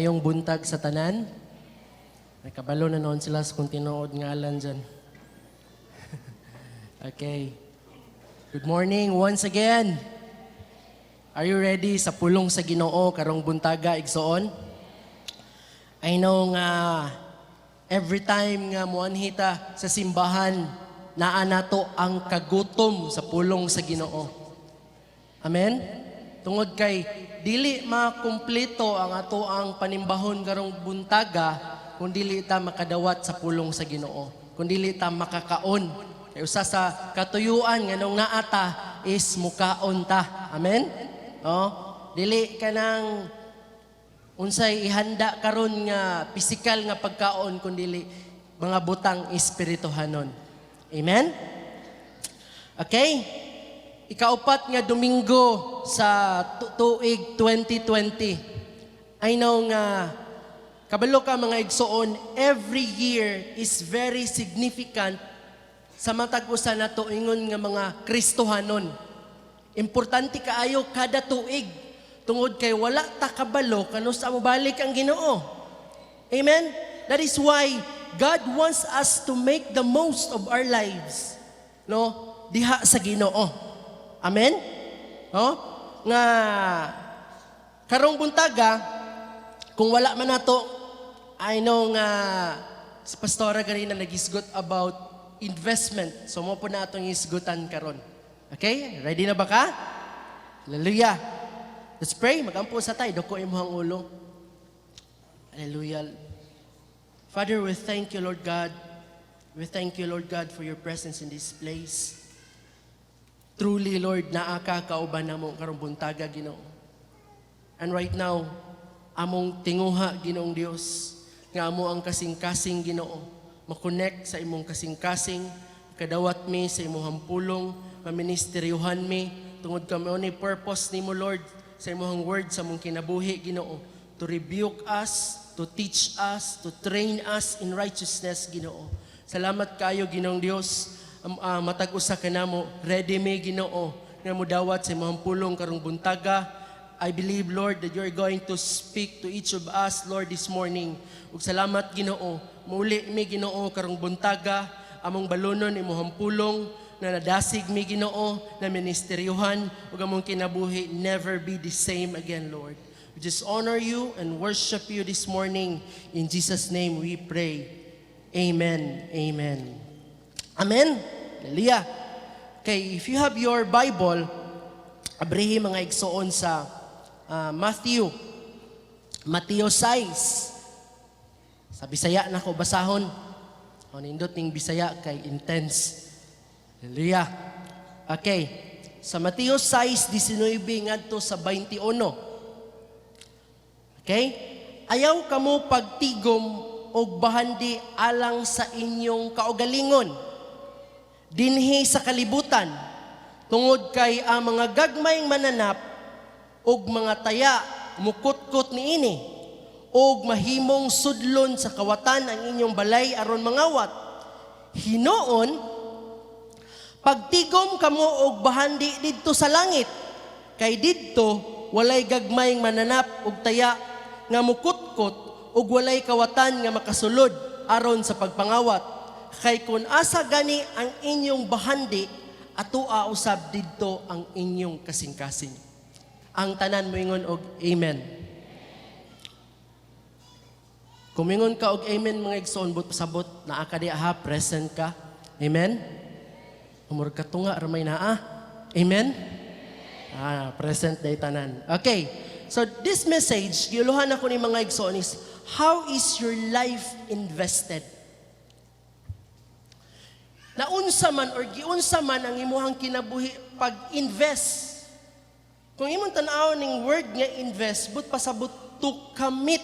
Maayong buntag sa tanan. Nakabalo na noon sila sa kung tinuod ngalan dyan. Okay. Good morning once again. Are you ready sa pulong sa Ginoo karong buntaga, igsoon? I know nga every time nga muanhi ta sa simbahan, naa nato ang kagutom sa pulong sa Ginoo. Amen? Tungod kay dili makumpleto ang ato ang panimbahon karong buntaga kung dili ta makadawat sa pulong sa Ginoo. Kung dili ta makakaon. Kay usa sa katuyuan nganong naa ta is mukaon ta. Amen? No? Dili kanang unsay ihanda karon nga pisikal nga pagkaon, kundi mga butang espirituhanon. Amen? Okay? Ikaupat nga Domingo sa tuig 2020. I know nga kabalo ka, mga igsoon, every year is very significant sa matag usa nato ingon nga mga Kristohanon. Importante kaayo kada tuig tungod kay wala ta kabalo kanus-a mobalik ang Ginoo. Amen? That is why God wants us to make the most of our lives. No? Diha sa Ginoo. Amen? No? Nga karong buntaga, kung wala man nato, I know nga si pastora ganina nagisgot about investment. So mao po na atong isgutan karon. Okay? Ready na ba ka? Hallelujah. Let's pray. Magampo sa tayo. Duko imong ulo. Hallelujah. Father, we thank you, Lord God. We thank you, Lord God, for your presence in this place. Truly, Lord, naa ka kauban namo karong buntaga, Ginoo. And right now, among tinguha, Ginoong Dios, nga amo ang kasing-kasing, Ginoo, makonect sa imong kasing-kasing, kadawat mi sa imong pulong, maministeryuhan mi, tungod kami ni purpose nimo, Lord, sa imong word sa among kinabuhi, Ginoo, to rebuke us, to teach us, to train us in righteousness, Ginoo. Salamat kayo, Ginoong Dios. Matag usa ka namo, ready mi, Ginoo, nga mudawat sa imong pulong karong buntaga. I believe, Lord, that you're going to speak to each of us, Lord, this morning. Ug salamat, Ginoo. Muli mi, Ginoo, karong buntaga, among balunon imong pulong, na nadasig mi, Ginoo, na ministeryuhan, ug among kinabuhi never be the same again, Lord. We just honor you and worship you this morning. In Jesus' name we pray. Amen. Amen. Amen. Hallelujah. Okay, if you have your Bible, abrihi, mga igsoon, sa Matthew. Mateo 6. Sa Bisaya na ko basahon. O nindot ning Bisaya kay intense. Hallelujah. Okay. Sa Mateo 6:19 ngadto sa 21. Okay? Ayaw kamo pagtigom og bahandi alang sa inyong kaugalingon dinhi sa kalibutan, tungod kay ang mga gagmayng mananap ug mga taya mukutkot niini, ug mahimong sudlon sa kawatan ang inyong balay aron mangawat. Hinuon pagtigom kamo og bahandi didto sa langit, kay didto walay gagmayng mananap ug taya nga mukutkot, ug walay kawatan nga makasulod aron sa pagpangawat. Kay kun asa gani ang inyong bahandi, atoa usab didto ang inyong kasing-kasing. Ang tanan moingon og "Amen." Kung mingon ka og "Amen," mga igsoon, but pasabot naa ka diha ha, present ka. Amen? Umur ka tunga ramay naa. Amen? Ah, present day tanan. Okay. So this message, giuluhan ako ni, mga igsoon, is "How is your life invested?" Naunsa man or giunsa man ang imuhang kinabuhi pag-invest. Kung imong tan-awon ning word nga "invest," but pasabot to commit.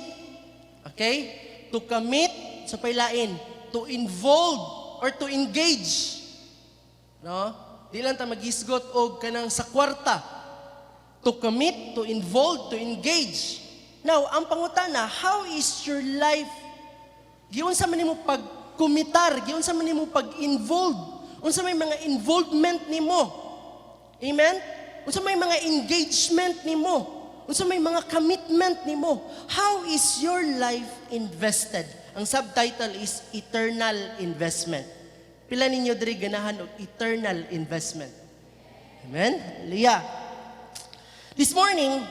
Okay? To commit sa pailain, to involve or to engage. No? Di lang ta magisgot og kanang sa kwarta. To commit, to involve, to engage. Now, ang pangutana, how is your life? Giunsa man nimo pagkumitar, giunsa man nimo pag-involve? Unsa may mga involvement nimo? Amen? Unsa may mga engagement nimo? Unsa may mga commitment nimo? How is your life invested? Ang subtitle is Eternal Investment. Pila ninyo diri ganahan og eternal investment? Amen? Hallelujah. This morning,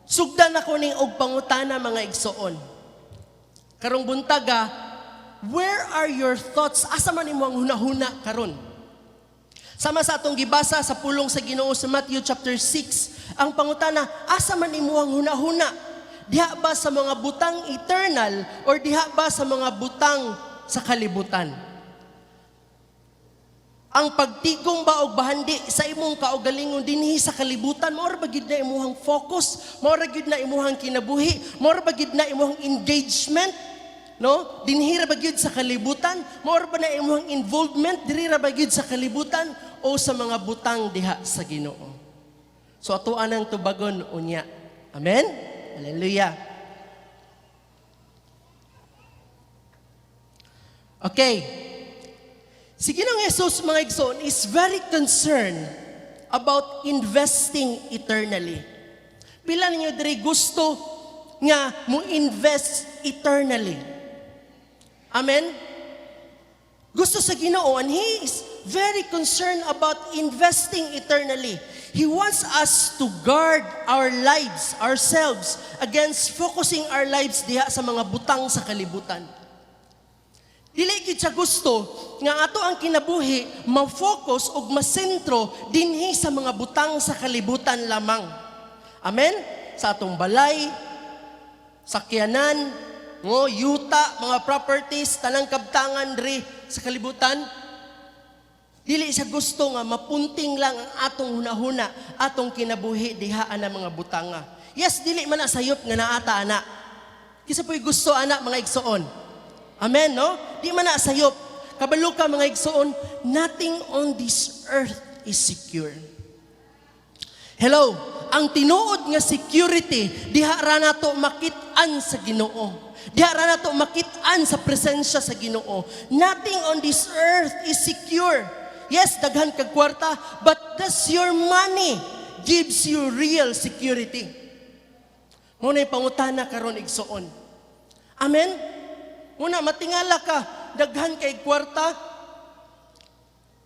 sugdan ako ning og pangutana, mga igsoon. Karong buntaga, where are your thoughts? Asa man imo ang hunahuna karon? Sama sa atong gibasa sa pulong sa Ginoo sa Matthew chapter 6, ang pangutana, asa man imo ang hunahuna? Diha ba sa mga butang eternal or diha ba sa mga butang sa kalibutan? Ang pagtigom ba og bahandi sa imong kaugalingon dinhi sa kalibutan, mao ra ba gid na imuhang focus, mao ra gid na imuhang kinabuhi, mao ra ba gid na imuhang engagement, no? Dinhi ra ba gyud sa kalibutan, mao ra ba na imuhang involvement diri ra ba gyud sa kalibutan o sa mga butang diha sa Ginoo? So ato anang tubagon unya. Amen? Hallelujah. Okay. Si Ginoong Jesus, mga igsoon, is very concerned about investing eternally. Pila ninyo diri gusto nga mo invest eternally? Amen? Gusto sa Ginoo, and He is very concerned about investing eternally. He wants us to guard our lives, ourselves, against focusing our lives diha sa mga butang sa kalibutan. Dili gid siya gusto nga ato ang kinabuhi ma-focus og masentro dinhi sa mga butang sa kalibutan lamang. Amen? Sa atong balay, sakyanan, ngo, yuta, mga properties, tanang kabtangan diri sa kalibutan. Dili siya gusto nga mapunting lang ang atong hunahuna, atong kinabuhi diha ana mga butanga. Yes, dili man na sayop nga naata ana. Kinsa po'y gusto ana, mga igsoon? Amen, no? Di man na sayop. Kabalo ka, mga igsoon, nothing on this earth is secure. Hello, ang tinuod nga security diha ra nato makit-an sa Ginoo. Diha ra nato makit-an sa presensya sa Ginoo. Nothing on this earth is secure. Yes, daghan kag kwarta, but does your money gives you real security? Mao na pangutana karon, igsoon. Amen? Muna matingala ka, daghan kay kwarta,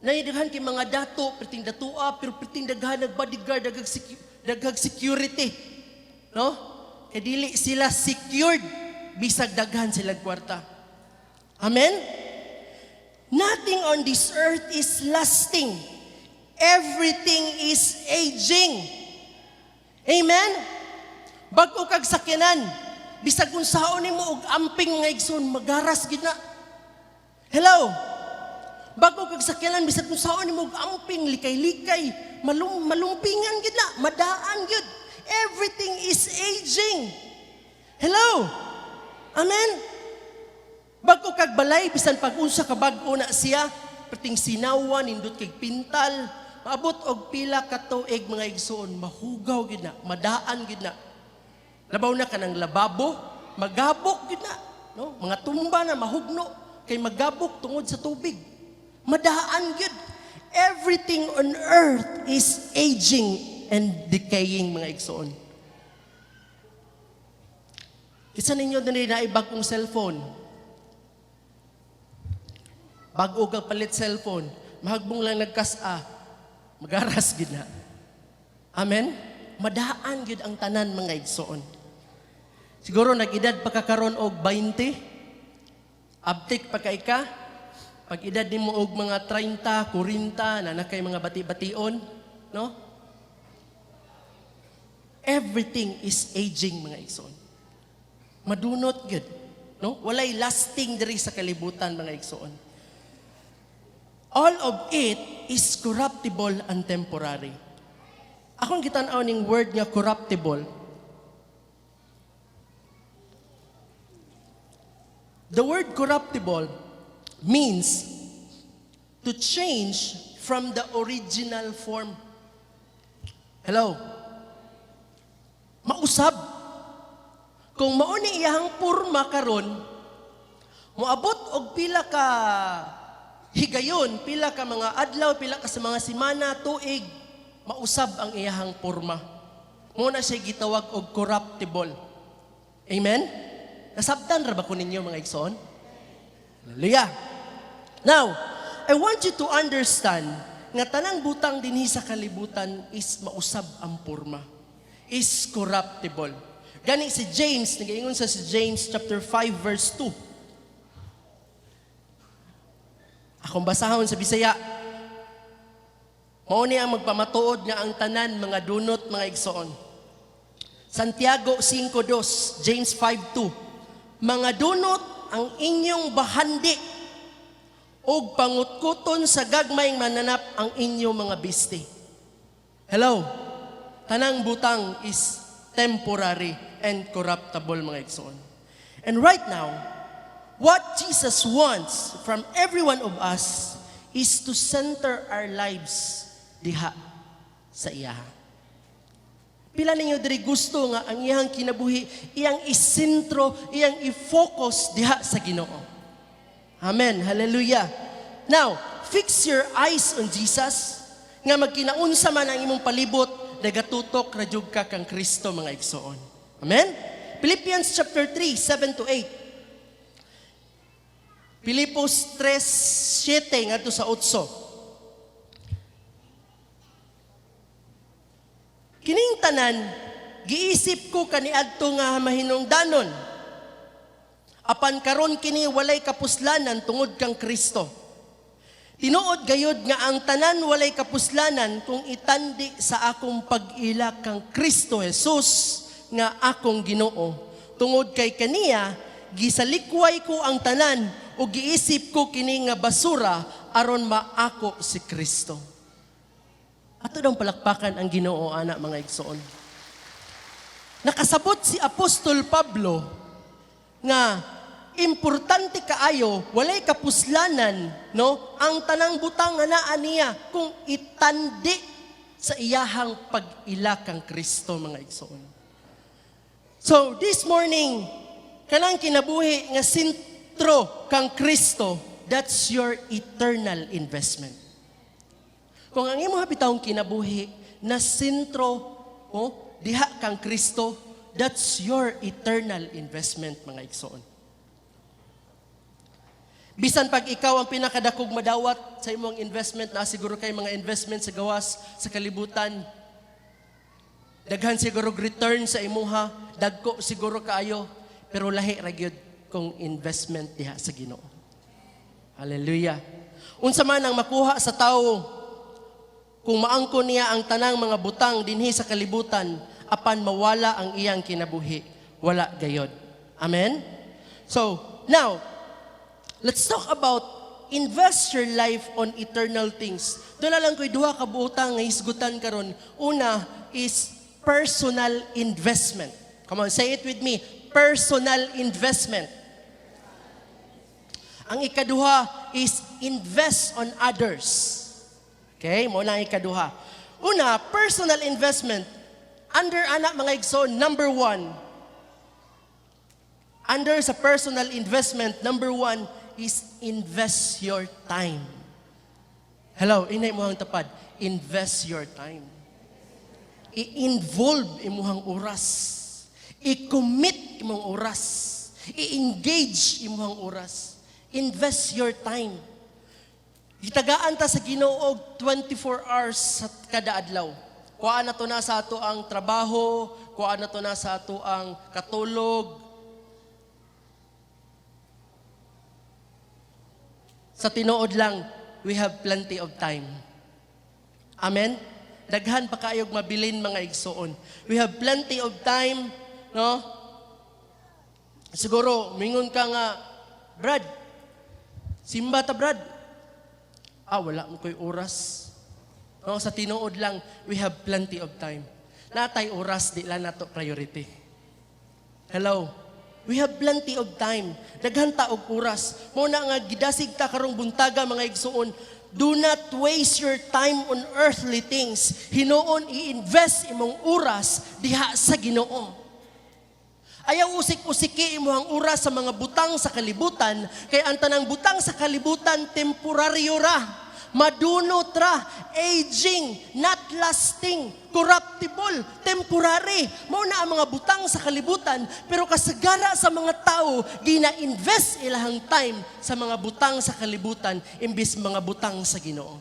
nay daghan kay mga dato, perting datua, pero perting daghan nag bodyguard, daghang security. No? Kay dili sila secured bisag daghan sila kwarta. Amen? Nothing on this earth is lasting. Everything is aging. Amen? Bag-o kag sakyanan, bisag unsaon nimo og amping, nga igsoon, magaras gid na. Hello? Bag-o kag sakyanan, bisag unsaon nimo og amping, likay-likay, malumpingan gid na, madaan gid. Everything is aging. Hello? Amen? Bag-o kag balay, bisan pag unsa ka bag-o na siya, perting sinawa, nindot kay pintal, maabot og pila ka tuig, mga igsoon, mahugaw gid na, madaan gid na. Labaw na kanang lababo, magabok gid na, no? Mga tumba na mahugno kay magabok tungod sa tubig. Madaan gid. Everything on earth is aging and decaying, mga igsoon. Kinsa ninyo diri naay bag-ong cellphone? Bago ka palit cellphone, mahagbong lang nagkas-a, magaras gid na. Amen? Madaan gid ang tanan, mga igsoon. Siguro nag-edad pa ka karon og 20, abtik pa kay ka, pag edad nimo og mga 30, 40, na nakay mga bati-bation, no? Everything is aging, mga igsoon. Madunot gid, no? Walay lasting diri sa kalibutan, mga igsoon. All of it is corruptible and temporary. Akong gitan-aw ning word nga corruptible. The word corruptible means to change from the original form. Hello? Mausab. Kung mao ni iyahang porma karon, moabot og pila ka higayon, pila ka mga adlaw, pila ka sa mga simana, tuig, mausab ang iyahang porma. Mao na siya gitawag og corruptible. Amen? Nasabtan ra ba ko ninyo, mga igsoon? Hallelujah. Now, I want you to understand nga tanang butang dinhi sa kalibutan is mausab ang porma. Is corruptible. Gani si James, nagaingon sa si James chapter 5 verse 2. Akong basahon sa Bisaya. Mao ni ang magpamatuod nga ang tanan mga dunot, mga igsoon. Santiago 5:2, James 5:2. Mga dunot ang inyong bahandi ug pangutkuton sa gagmayng mananap ang inyong mga bisti. Hello? Tanang butang is temporary and corruptible, mga igsoon. And right now, what Jesus wants from every one of us is to center our lives diha sa iyaha. Pila ninyo diri gusto nga ang iyang kinabuhi, iyang isentro, iyang i-focus diha sa Ginoo? Amen. Hallelujah. Now, fix your eyes on Jesus nga magkinaunsa man ang imong palibot, nagatutok ra jud ka kang Kristo, mga igsoon. Amen? Philippians chapter 3, 7 to 8. Filipos 3, 7 ngadto sa 8. Kining tanan, giisip ko kaniadto nga mahinungdanon. Apan karon kini walay kapuslanan tungod kang Kristo. Tinuod gayud nga ang tanan walay kapuslanan kung itandi sa akong pag-ila kang Kristo Jesus nga akong Ginoo. Tungod kay kaniya gisalikway ko ang tanan ug giisip ko kini nga basura aron maako si Kristo. Ato daw palakpakan ang Ginoo ana, mga igsoon. Nakasabot si Apostol Pablo nga importante kaayo, walay kapuslanan, no, ang tanang butang nga naa niya kung itandi sa iyahang pag-ila kang Kristo, mga igsoon. So, this morning, kanang kinabuhi nga sentro kang Kristo, that's your eternal investment. Kung ang imo bitawng kinabuhi na sentro, oh, diha kang Kristo, that's your eternal investment, mga igsoon. Bisan pag ikaw ang pinakadakog madawat sa imong investment, na siguro kay mga investment sa gawas sa kalibutan. Daghan siguro return sa imuha, dagko siguro kaayo, pero lahi ra gyud kung investment diha sa Ginoo. Hallelujah. Unsa man ang makuha sa tawo kung maangko niya ang tanang mga butang dinhi sa kalibutan apan mawala ang iyang kinabuhi? Wala gayod. Amen? So, now, let's talk about invest your life on eternal things. Doon na lang ko'y duha ka butang nga hisgutan karon. Una is personal investment. Come on, say it with me. Personal investment. Ang ikaduha is invest on others. Okay, mao na ang ikaduha. Una, personal investment. Under ana, mga igsoon, number one, under sa personal investment, number one is invest your time. Hello, inay mo ang tapad. Invest your time. I-involve imuhang oras. I-commit imong oras. I-engage imuhang oras. Invest your time. Gitagaan ta sa Ginoo og 24 hours sa kada adlaw. Kuha na to na sa ato ang trabaho, kuha na to na sa ato ang katulog. Sa tinuod lang, we have plenty of time. Amen? Daghan pa kaayog mabilin, mga igsoon. We have plenty of time, no? Siguro, mingon ka nga, "Brad, simba ta, Brad." "Ah, wala mo ko'y oras." No, sa tinuod lang, we have plenty of time. Natay oras, di lang nato priority. Hello? We have plenty of time. Daghan ta og oras. Mao na nga gidasig ta karong buntaga, mga igsoon. Do not waste your time on earthly things. Hinuon i-invest imong oras diha sa Ginoo. Ayaw usik-usiki imo ang oras sa mga butang sa kalibutan, kay ang tanang butang sa kalibutan temporaryo ra. Madunot ra, aging, not lasting, corruptible, temporary. Mao na ang mga butang sa kalibutan, pero kasagara sa mga tao gina-invest ilahang time sa mga butang sa kalibutan imbis mga butang sa Ginoo.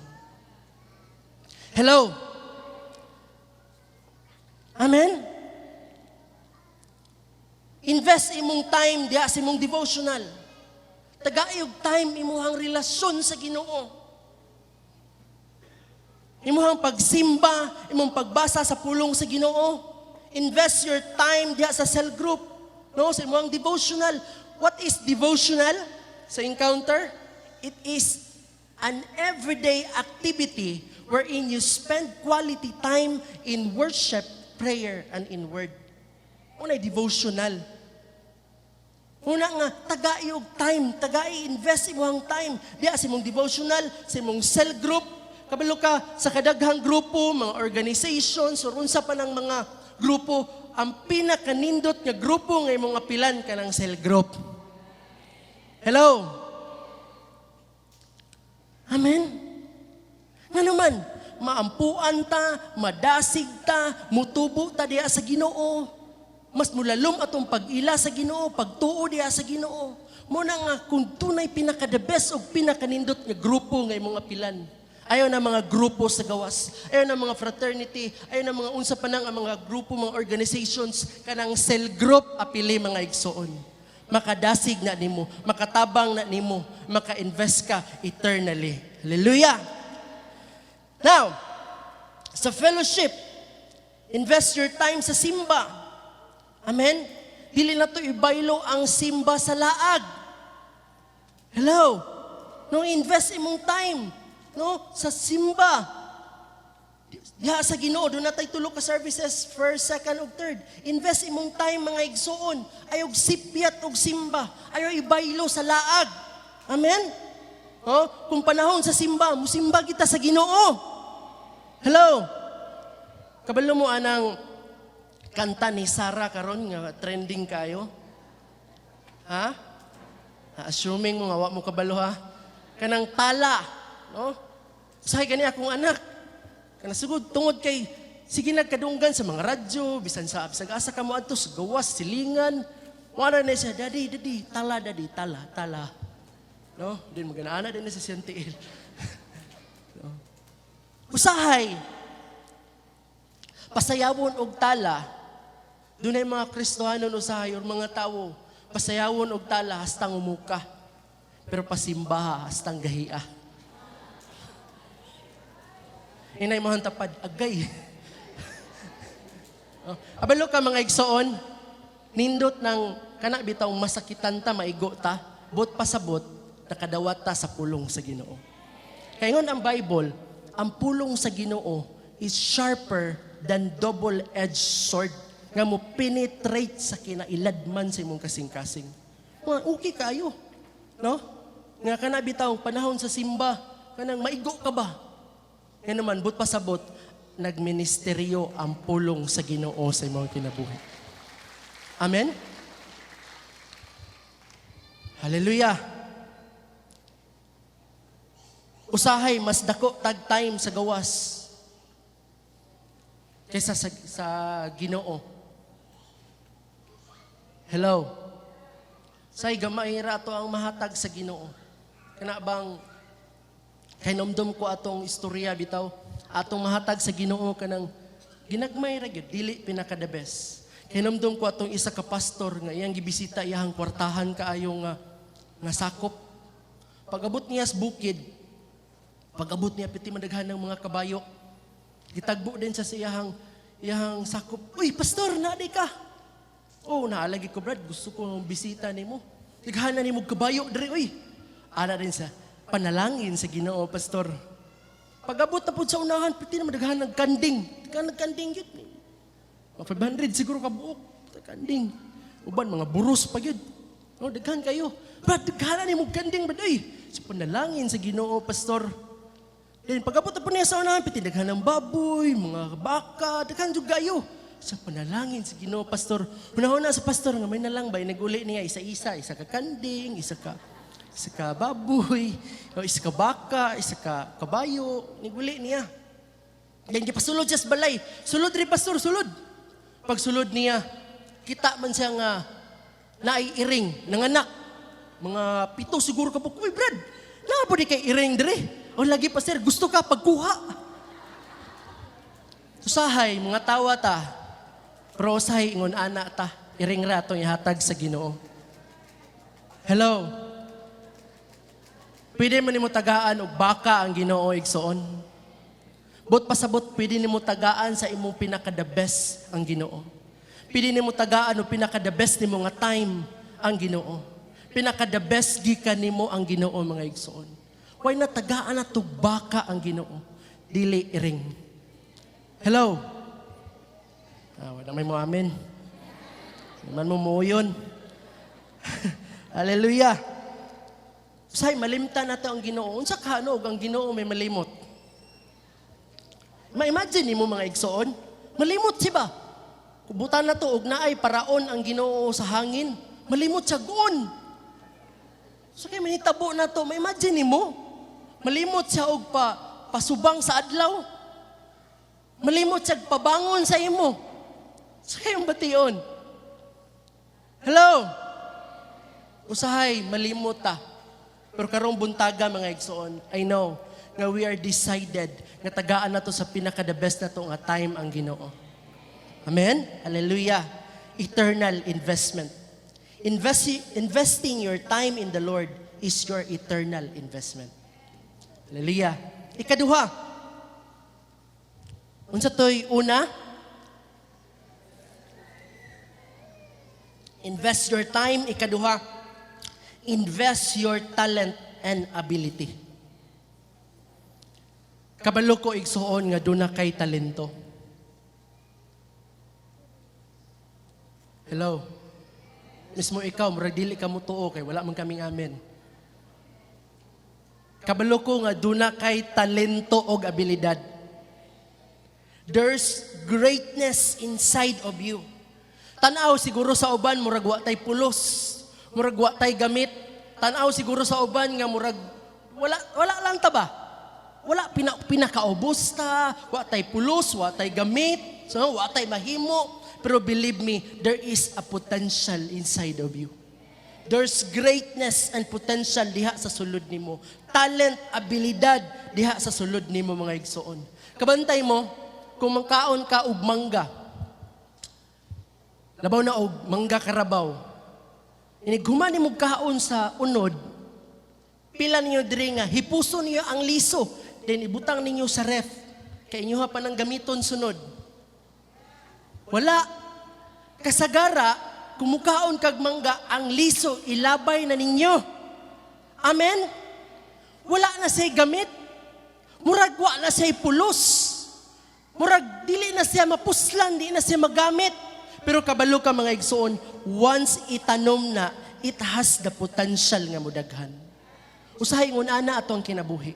Hello? Amen? Invest imong time diha sa imong devotional. Tagai og time imuhang relasyon sa Ginoo. Imuhang pagsimba, imong pagbasa sa pulong sa Ginoo. Invest your time diha sa cell group, no, sa imong devotional. What is devotional sa Encounter? It is an everyday activity wherein you spend quality time in worship, prayer, and in word. Unay devotional. Una nga, tagai og time, tagai invest imong time diha sa imong devotional, sa imong cell group. Kabalo ka sa kadaghang grupo, mga organizations, or unsa pa ng mga grupo, ang pinakanindot nga grupo nga imong apilan kanang cell group. Hello? Amen? Nga naman, maampuan ta, madasig ta, mutubo ta diha sa Ginoo. Mas mulalom atong pag-ila sa Ginoo, pagtuo diha sa Ginoo. Mao na nga kung tunay pinaka the best og pinakanindot nga grupo nga imong apilan. Ayaw na mga grupo sa gawas, ayaw na mga fraternity, ayaw na mga unsa pa nang ang mga grupo, mga organizations, kanang cell group apili, mga igsoon. Makadasig na nimo, makatabang na nimo, maka-invest ka eternally. Hallelujah! Now, sa fellowship, invest your time sa simba. Amen? Dili na to ibaylo ang simba sa laag. Hello? No, invest imong time, no, sa simba. Diha sa Ginoo, duna tay tulo ka services, first, second, ug third. Invest imong time, mga igsoon. Ayaw sipyat og simba. Ayaw ibaylo sa laag. Amen? Oh, kung panahon sa simba, musimba kita sa Ginoo. Hello? Kabalo mo anang kanta ni Sarah karon nga trending kayo? Ha? Assuming mo nga wa mo kabalo ha. Kanang "Tala", no? Usahay gani akong anak. Kana sugod tungod kay sige nagkadunggan sa mga radyo, bisan sa bisag asa ka mo adto sa gawas, silingan. Wala na siya, "Daddy, Daddy, tala, Daddy, tala, tala." No? Din maganaana din na sa siyang tiil. No? Usahay, pasayawon og tala, dunay mga Kristohanon usahay or mga tawo, pasayawon og tala hastang umuka. Pero pasimbaha hastang gahia. Inay mo tapad, agay. Oh, abalo ka, mga igsoon, nindot ng kana bitaw masakitan ta, maigo ta, but pasabot, nakadawat ta sa pulong sa Ginoo. Kaya ngon ang Bible, ang pulong sa Ginoo is sharper than double-edged sword nga mo penetrate sa kinailadman sa imong kasing-kasing. Mga okay kayo. No? Nga kana bitaw panahon sa simba, kanang maigo ka ba? Nga naman, but pasabot, nagministeryo ang pulong sa Ginoo sa imong kinabuhi. Amen? Hallelujah! Usahay, mas dako tag time sa gawas kaysa sa Ginoo. Hello? Say gamay ra ato ang mahatag sa Ginoo. Kana bang kahinumdom ko atong istorya bitaw, atong mahatag sa Ginoo kanang ginagmay ra gyud, dili pinaka the best. Kahinumdom ko atong isa ka pastor nga iyang gibisita iyang kwartahan kaayo nga sakop. Pag-abot niya sa bukid, pag-abot niya piti madaghan ng mga kabayo. Gitagbo din sa iyahang sakop. "Uy, pastor, naa ka." "Oh, naalagi ko, Brad, gusto ko bisita nimo. Daghan na nimo kabayo diri, uy." Ana din sa panalangin sa Ginoo, pastor. Pag-abot na pud sa unahan, piti na madaghan ng kanding. Daghan ng kanding yun. Mga 500 siguro kabuok. Kanding. Uban, mga buros pa yun. No, daghan kayo. "Brad, daghan na nimo kanding, Brad. Uy." Sa panalangin sa Ginoo, pastor. Then pag-abot na po niya sa unahan, piti daghan ng baboy, mga baka, daghan jud kayo. Sa panalangin sa Ginoo, pastor. Hunahuna sa pastor nga may nalang ba, naguli niya isa-isa, isa ka kanding, isa ka Isa ka baboy, o isa ka baka, isa ka kabayo, niguli niya. Then gipasulod siya sa balay. "Sulod rin, pastor, sulod." Pagsulod niya, kita man siya nga naay iring, nanganak. Mga 7 siguro ka. "Uy, Brad, naa po di kay iring dire?" "O lagi pa, sir, gusto ka pagkuha?" Usahay, mga tawa ta. Pero usahay, ingon ana ta. Iring ra atong ihatag sa Ginoo. Hello? Pwede man nimo tagaan og baka ang Ginoo, igsoon. Buot pasabot, pwede nimo tagaan sa imong pinaka the best ang Ginoo. Pwede nimo tagaan og pinaka the best nimo nga time ang Ginoo. Pinaka the best gikan nimo ang Ginoo, mga igsoon. Why na tagaan na tug baka ang Ginoo? Dili iring. Hello? Ah, wala may mo amen. Man mo muyon. Hallelujah. Say malimtan nato ang Ginoo. Unsa ka ano og ang Ginoo may malimot? Ma-imagine nimo, mga igsoon, malimot siya ba? Kubutan na to og naay paraon ang Ginoo sa hangin, malimot siya goon. So kay mahitabo na to, ma-imagine nimo, malimot siya og pa pasubang sa adlaw. Malimot siya og pabangon sa imo. Sa kayong bation. Hello? Usahay, malimot ta. Pero karong buntaga, mga igsoon, I know nga we are decided nga tagaan na to sa pinaka the best na to nga time ang Ginoo. Amen? Hallelujah. Eternal investment. Investing your time in the Lord is your eternal investment. Hallelujah. Ikaduha. Unsa to'y una? Invest your time. Ikaduha, invest your talent and ability. Kabalo ko, igsuon, nga duna kay talento. Hello? Mismo ikaw, murag dili ka mo tuo kay wala man kaming amen. Kabalo ko nga duna kay talento og abilidad. There's greatness inside of you. Tanaw siguro sa uban murag wa tay pulos, murag wa tay gamit. Tanaw siguro sa uban nga murag wala wala lang ta ba? Wala pinakaubos ta, wa tay pulos, wa tay gamit, so wa tay mahimo. Pero believe me, there is a potential inside of you. There's greatness and potential diha sa sulod nimo. Talent, abilidad diha sa sulod nimo, mga igsoon. Kabantay mo, kung mangkaon ka og mangga, labaw na og mangga karabaw, inig human nimo kaon sa unod, pila ninyo diri nga hipuso niyo ang liso, then ibutang ninyo sa ref, kay inyo pa nang gamiton sunod? Wala. Kasagara, kumukaon kag mangga, ang liso ilabay na ninyo. Amen? Wala na siya'y gamit. Murag wa na siya'y pulos. Murag dili na siya mapuslan, di na siya magamit. Pero kabalo ka, mga igsoon, once itanom na, it has the potential nga mudaghan. Usahay ingon ana ato ang kinabuhi.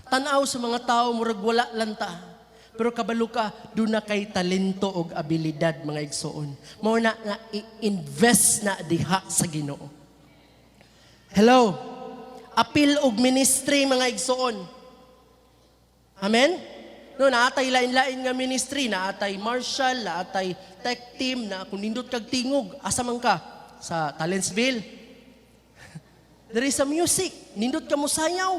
Tanaw sa mga tao, murag wala lang ta. Pero kabalo ka, duna kay talento og abilidad, mga igsoon. Mao na nga i-invest na diha sa Ginoo. Hello? Apil og ministry, mga igsoon. Amen? No, naatay lain-lain nga ministry, naatay marshal, naatay tech team, na kung nindot kag tingog, asa man ka? Sa Talentsville. There is a music, nindot ka mo sayaw.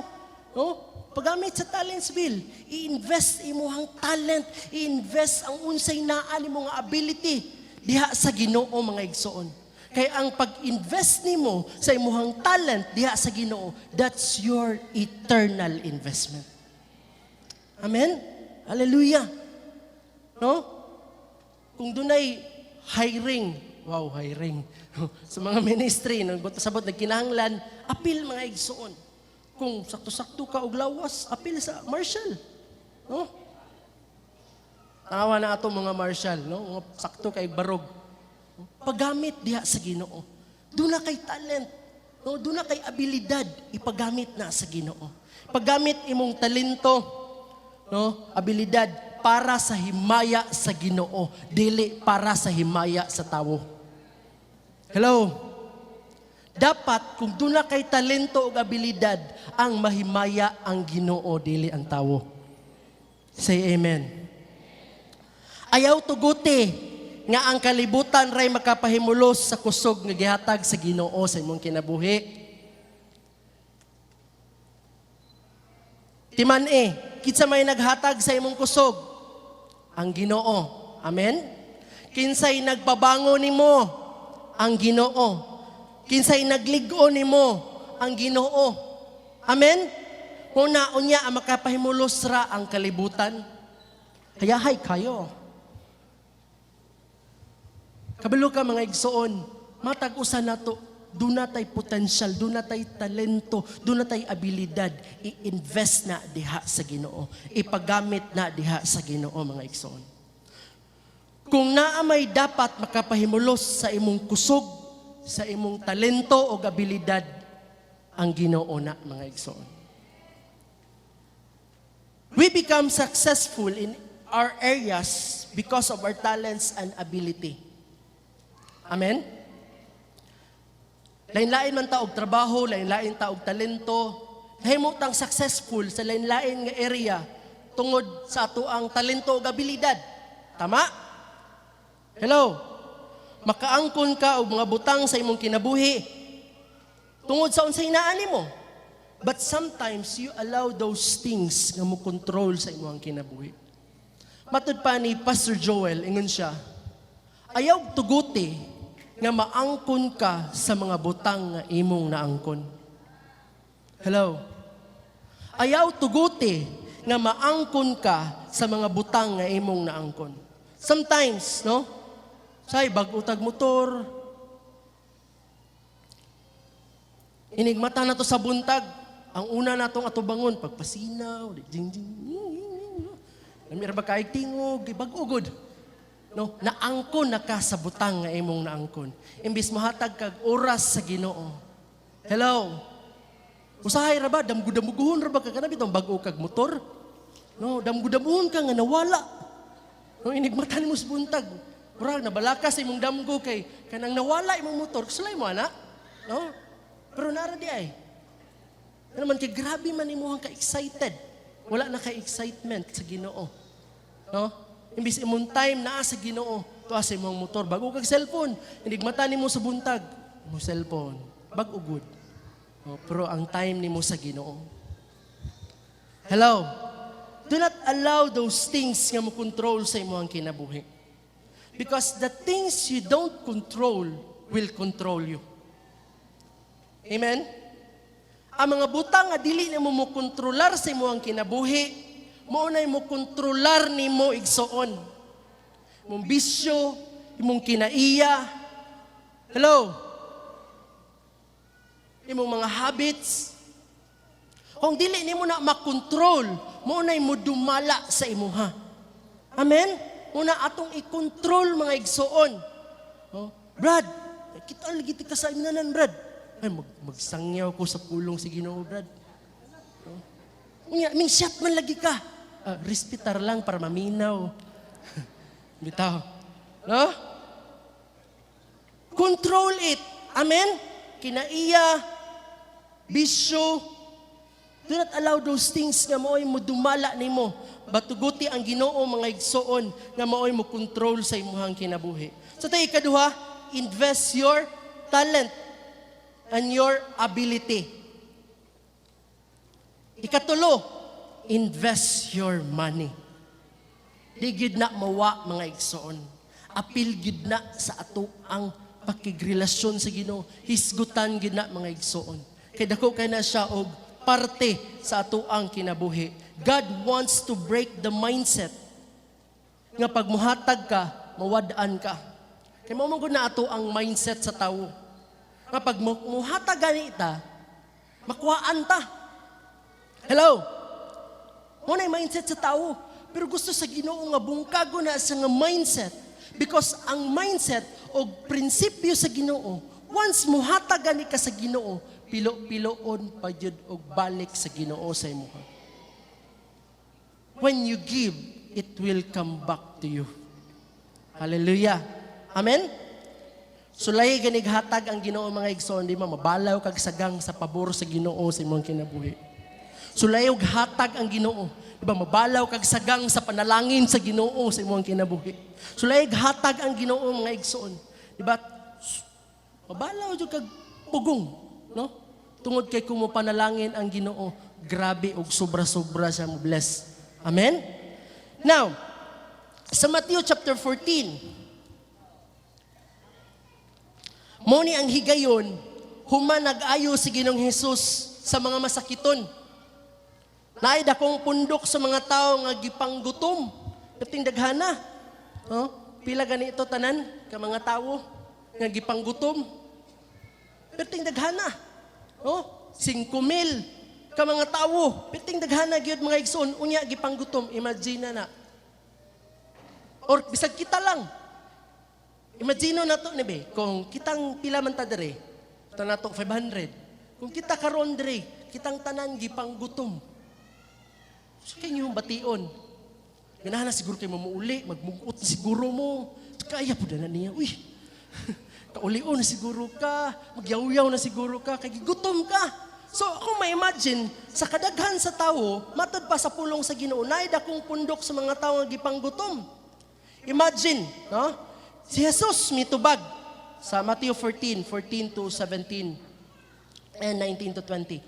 No? Paggamit sa Talentsville, i-invest imuhang talent, i-invest ang unsay naa nimo nga ability diha sa Ginoo, mga igsoon. Kay ang pag-invest nimo sa imuhang talent diha sa Ginoo, that's your eternal investment. Amen? Hallelujah. No? Kung dunay hiring, wow, hiring. Sa mga ministry, no, sabot nagkinahanglan, apil, mga igsoon. Kung sakto-sakto ka og lawas, apil sa marshal. No? Tawa na ato mga marshal, no? Mga sakto kay barog. Paggamit diha sa Ginoo. Duna kay talent, no? Duna kay abilidad, ipagamit na sa Ginoo. Paggamit imong talento, no? Abilidad para sa himaya sa Ginoo, dili para sa himaya sa tawo. Hello? Dapat kung duna kay talento ug abilidad, ang mahimaya ang Ginoo, dili ang tawo. Say amen. Ayaw tuguti nga ang kalibutan ray makapahimulos sa kusog nga gihatag sa Ginoo sa imong kinabuhi. Timan eh, kinsa may naghatag sa imong kusog? Ang Ginoo. Amen? Kinsay nagpabango nimo? Ang Ginoo. Kinsay naglig-o nimo? Ang Ginoo. Amen? Una unya ang makapahimulos ra ang kalibutan. Hayahay kayo. Kabalo ka, mga igsoon, matag usa nato, duna tay potential, duna tay talento, duna tay abilidad, i-invest na diha sa Ginoo. Ipagamit na diha sa Ginoo, mga igsoon. Kung naa may dapat makapahimulos sa imong kusog, sa imong talento o abilidad, ang Ginoo na, mga igsoon. We become successful in our areas because of our talents and ability. Amen? Lain-lain man ta og trabaho, lain-lain ta og talento. Nahimo tang successful sa lain-lain nga area tungod sa ato ang talento ug abilidad. Tama? Hello? Makaangkon ka og mga butang sa imong kinabuhi tungod sa unsay naa nimo. But sometimes you allow those things nga mo control sa imong kinabuhi. Matud pa ni Pastor Joel, ingon siya, ayaw tuguti nga maangkon ka sa mga butang nga imong naangkon. Hello? Ayaw tuguti nga maangkon ka sa mga butang nga imong naangkon. Sometimes, no? Say, bag-o tag motor. Inigmata na to sa buntag. Ang una natong atubangon, pagpasinaw, jing jing, lami ra ba kaayg tingog, bag-o gud. No, naangkon na ka sa butang nga imong naangkon. Imbis mohatag kag oras sa Ginoo. Hello. Usahay ra ba damgo-damguhon ra ba ka kana bitong bag-o kag motor? No, damgo-damguhon ka nga nawala. No, inigmata nimo sa buntag. Murag nabalaka sa imong damgo kay kanang nawala imong motor, sulay mo ana. No? Pero nara di ay. Ano man kay grabe man imong ka-excited. Wala na kay excitement sa Ginoo. No? Imbis imong time naa sa Ginoo, tuwa sa imong motor, bago kag cellphone, inigmata nimo sa buntag, mo cellphone, bag-o gud. Oh, pero ang time nimo sa Ginoo. Hello. Do not allow those things nga mo control sa imong kinabuhi. Because the things you don't control will control you. Amen? Ang mga butang nga dili nimo mo kontrolar sa imong kinabuhi, mao nay mo kontrolar nimo, igsoon. Imong bisyo, imong kinaiya. Hello? Imong mga habits. Kung dili nimo na makontrol, mao nay mo dumala sa imuha. Amen? Una atong i-control, mga igsoon. Oh, Brad, kita lagi ka sa inanan, Brad. Ay, magsangyaw ko sa pulong sa Ginoo, Brad. Oh. Unya, ming shot man lagi ka. Respetar lang para maminaw. Bitaw. No? Control it. Amen? Kinaiya, bisyo. Do not allow those things nga mao'y mo dumala nimo. Batuguti ang Ginoo, mga igsoon, nga mao'y mo control sa imuhang kinabuhi. So tayo ikaduha, invest your talent and your ability. Ikatulo, invest your money. Di gid na mawa, mga igsoon. Apil gid na sa ato ang pakigrelasyon sa Ginoo. Hisgutan gid na, mga igsoon. Kay dako kay na siya og parte sa ato ang kinabuhi. God wants to break the mindset nga pag muhatag ka, mawad-an ka. Kay mao man gud na ato ang mindset sa tawo. Nga pag muhatag gani ta, makuhaan ta. Hello? Mao na mindset sa tao. Pero gusto sa Ginoo nga bungkago na sa nga mindset. Because ang mindset o prinsipyo sa Ginoo, once muhatag gani ka sa Ginoo, pilo-piloon pa jud og balik sa Ginoo sa imuha. When you give, it will come back to you. Hallelujah. Amen? Sulay ganig hatag ang Ginoo, mga igsoon, di ba mabalaw kag sagang sa pabor sa Ginoo sa imong kinabuhi. Sulay og hatag ang Ginoo, di ba mabalaw kag sagang sa panalangin sa Ginoo sa imong kinabuhi. Sulay og hatag ang Ginoo, mga igsoon, di ba? Mabalaw jud kag pugong, no? Tungod kay kung mo panalangin ang Ginoo, grabe og sobra-sobra siya mo bless. Amen? Now, sa Matthew chapter 14, mao ni ang higayon human nag-ayo si Ginoong Hesus sa mga masakiton. Naay dakong pundok sa mga tao nga gipanggutom. Perting daghana. No? Pila gani ito tanan ka mga tawo nga gipanggutom. Perting daghana. No? 5,000 ka mga tawo. Perting daghana gyud, mga igsoon, unya gipanggutom. Imagine na na. Or bisag kita lang. Imagine na to ni be, kung kitang pila man ta dere, ito na to 500. Kung kita karon dere, kitang tanan gipanggutom. So kay yung bation. Ganahan na siguro kay mamuuli, magmugot na siguro mo. Kaya po na niya. Uy, kaulion na siguro ka, magyaw-yaw na siguro ka, kay gigutom ka. So ako ma-imagine, sa kadaghan sa tao, matod pa sa pulong sa Ginoo, naay dakong pundok sa mga tao nga gipanggutom. Imagine, no? Si Jesus mitubag sa Matthew 14, 14 to 17 and 19 to 20.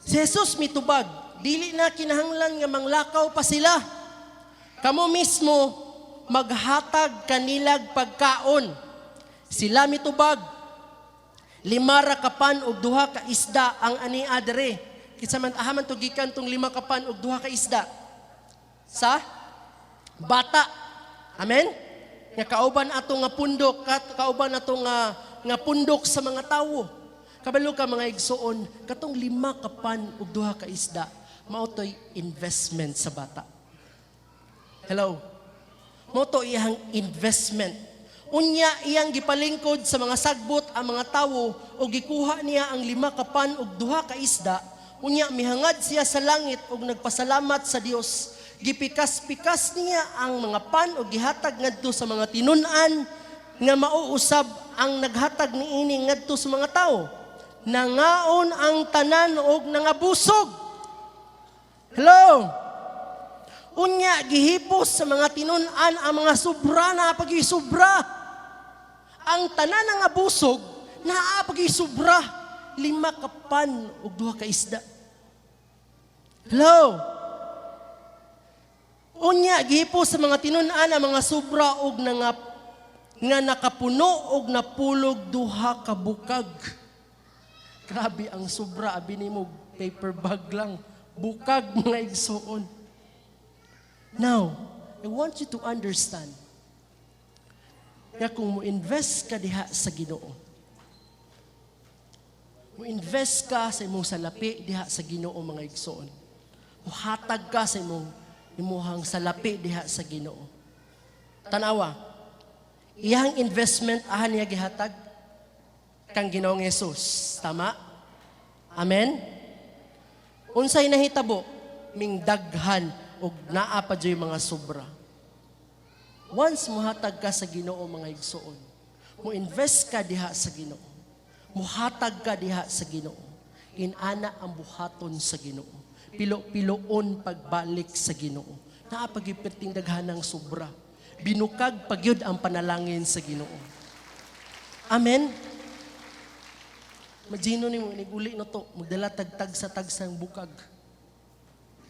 Si Jesus mitubag, dili na kinahanglan nga manglakaw pa sila. Kamo mismo maghatag kanilag pagkaon. Sila mitubag, lima ra ka pan og duha ka isda ang ania dere. Kinsa man aha man to gikan tong lima ka pan og duha ka isda? Sa bata. Amen? Nga kauban ato nga pundok, kauban ato nga pundok sa mga tawo. Kabalo ka, mga igsoon, katong lima ka pan ug duha ka isda, mao to'y investment sa bata. Hello? Mao to iyang investment. Unya iyang gipalingkod sa mga sagbot ang mga tawo ug gikuha niya ang lima ka pan ug duha ka isda. Unya mihangad siya sa langit ug nagpasalamat sa Dios. Gipikas-pikas niya ang mga pan ug gihatag ngadto sa mga tinun-an nga mauusab ang naghatag niini ngadto sa mga tawo. Nangaon ang tanan og nangabusog. Hello? Unya gihipos sa mga tinun-an ang mga sobra na pagisubra. Ang tanan nga busog naa pagisubra, lima ka pan ug duha ka isda. Hello? Unya gihipos sa mga tinun-an ang mga sobra og nga nakapuno og napulog duha ka bukag. Grabe ang sobra, abi nimo paper bag lang. Bukag, mga igsoon. Now, I want you to understand nga kung mo invest ka diha sa Ginoo, mo invest ka sa imong salapi diha sa Ginoo, mga igsoon. Muhatag ka sa imong imuhang salapi diha sa Ginoo. Tanawa, iyang investment ahan niya gihatag kang Ginoong Hesus. Tama? Amen? Unsay nahitabo? Mingdaghan og naa pa dyo'y mga sobra. Once muhatag ka sa Ginoo, mga igsoon, mo invest ka diha sa Ginoo, muhatag ka diha sa Ginoo, inana ang buhaton sa Ginoo. Pilo-piloon pagbalik sa Ginoo. Naa pa gyud perting daghanang sobra. Binukag pagyud ang panalangin sa Ginoo. Amen. Imagine nimo iniguli na to, magdala tagtag sa tagsang bukag.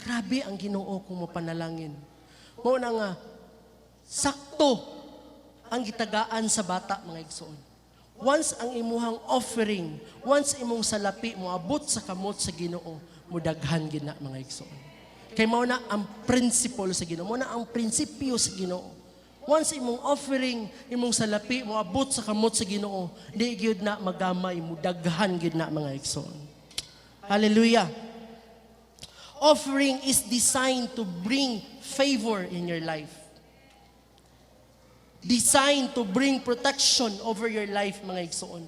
Grabe ang Ginoo kung mapanalangin. Mao na nga sakto ang gitagaan sa bata, mga igsoon. Once ang imuhang offering, once imong salapi moabot sa kamot sa Ginoo, mudaghan gina, mga igsoon. Kay mao na ang principle sa Ginoo, mao na ang prinsipyo sa Ginoo. Once imong offering, imong salapi moabot sa kamot sa Ginoo, di gyud na magamay, mudaghan gyud na, mga igsoon. Hallelujah. Offering is designed to bring favor in your life. Designed to bring protection over your life, mga igsoon.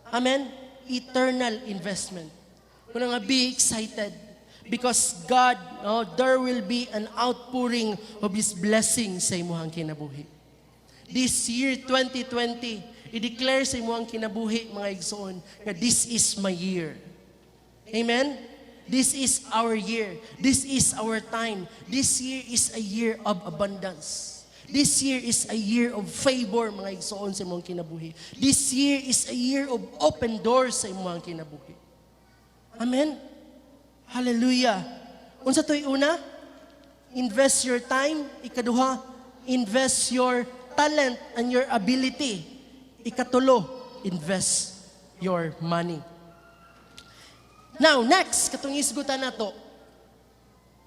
Amen? Eternal investment. Kuna nga, be excited because God, no, there will be an outpouring of His blessing sa imuhang kinabuhi. This year, 2020, I-declare sa imong kinabuhi, mga igsoon, nga this is my year. Amen? This is our year. This is our time. This year is a year of abundance. This year is a year of favor, mga igsoon, sa imong kinabuhi. This year is a year of open doors sa imong kinabuhi. Amen? Hallelujah. Unsa to'y una? Invest your time. Ikaduha, invest your talent and your ability. Ikatulo, invest your money. Now, next, katong isgutan nato,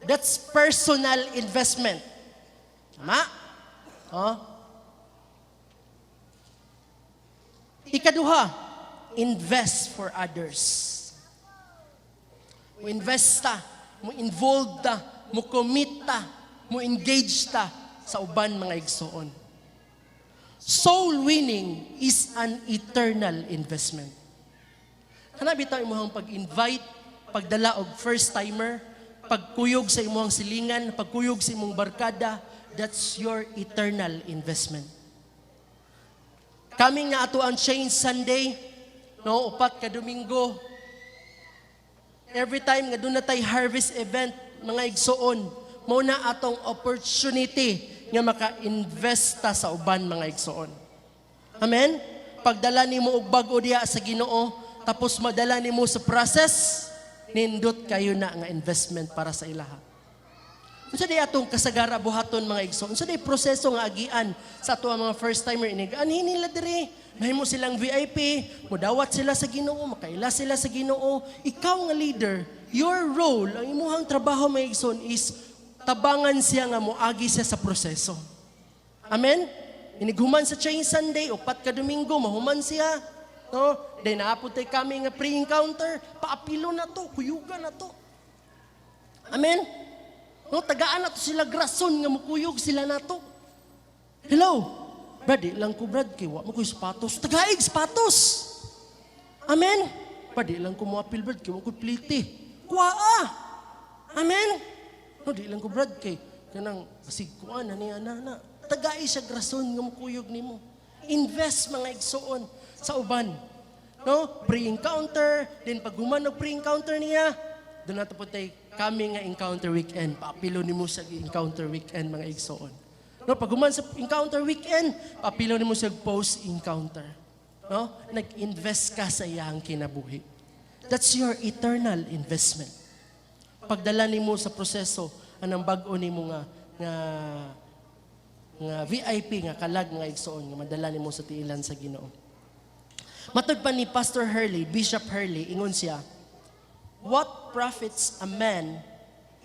that's personal investment. Tama? Oh? Ikaduha, invest for others. Mo invest ta, mo involve ta, mo commit ta, mo engage ta sa uban, mga igsoon. Soul winning is an eternal investment. Kana bitaw imong pag-invite, pagdala og first timer, pagkuyog sa imong silingan, pagkuyog sa imong barkada, that's your eternal investment. Coming na ato ang Change Sunday, no, 4 ka Domingo. Every time nga duna tay harvest event, mga igsoon, mao na atong opportunity nga maka-invest ta sa uban, mga igsoon. Amen? Pagdala nimo og bag-o diha sa Ginoo, tapos madala nimo sa process, nindot kayo na nga investment para sa ilaha. Unsa day atong kasagara buhaton, mga igsoon? Unsa day proseso nga agian sa ato ang mga first timer inig anhi nila diri? Mahimo silang VIP, mudawat sila sa Ginoo, makaila sila sa Ginoo. Ikaw nga leader, your role, ang imuhang trabaho, mga igsoon, is tabangan siya nga moagi siya sa proseso. Amen? Inighuman sa Change Sunday, 4 ka Domingo, mahuman siya. No? Then naa pod tay kami nga pre-encounter, paapilo na to, kuyuga na to. Amen? No, tagaan na to sila rason nga mukuyog sila nato. Hello? Brad, di lang ko, Brad, kay wa man ko'y sapatos. Tagaig sapatos. Amen? Brad, di lang ko moapil, Brad, kay wa ko'y plite. Kuhaa. Amen? No, di lang ko, Brad, kay kanang basig kuan na niya na na. Tagai siya rason nga mukuyog nimo. Invest, mga igsoon, sa uban. No? Pre-encounter, then pag human og pre-encounter niya, duna pod tay kami nga encounter weekend. Paapilo nimo sa encounter weekend, mga igsoon. No, pag human sa encounter weekend, paapilo nimo sa post-encounter. No? Nag-invest ka sa iyang kinabuhi. That's your eternal investment. Pagdala nimo sa proseso anang bag-o nimo nga VIP nga kalag nga igsoon nga madala nimo sa tiilan sa Ginoo. Matod pa ni Pastor Hurley, Bishop Hurley, ingon siya, "What profits a man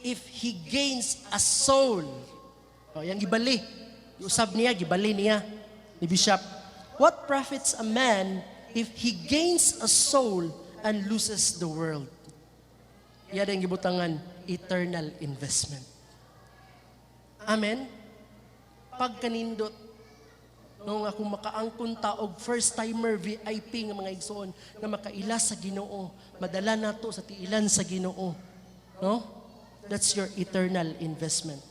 if he gains a soul?" O, yang gibali. Usab niya, gibali niya ni Bishop. "What profits a man if he gains a soul and loses the world?" Iya ang gibutangan, eternal investment. Amen? Pagkanindot, no, nga kung makaangkon ta og first timer VIP nga mga igsoon nga makaila sa Ginoo, madala nato sa tiilan sa Ginoo. No? That's your eternal investment.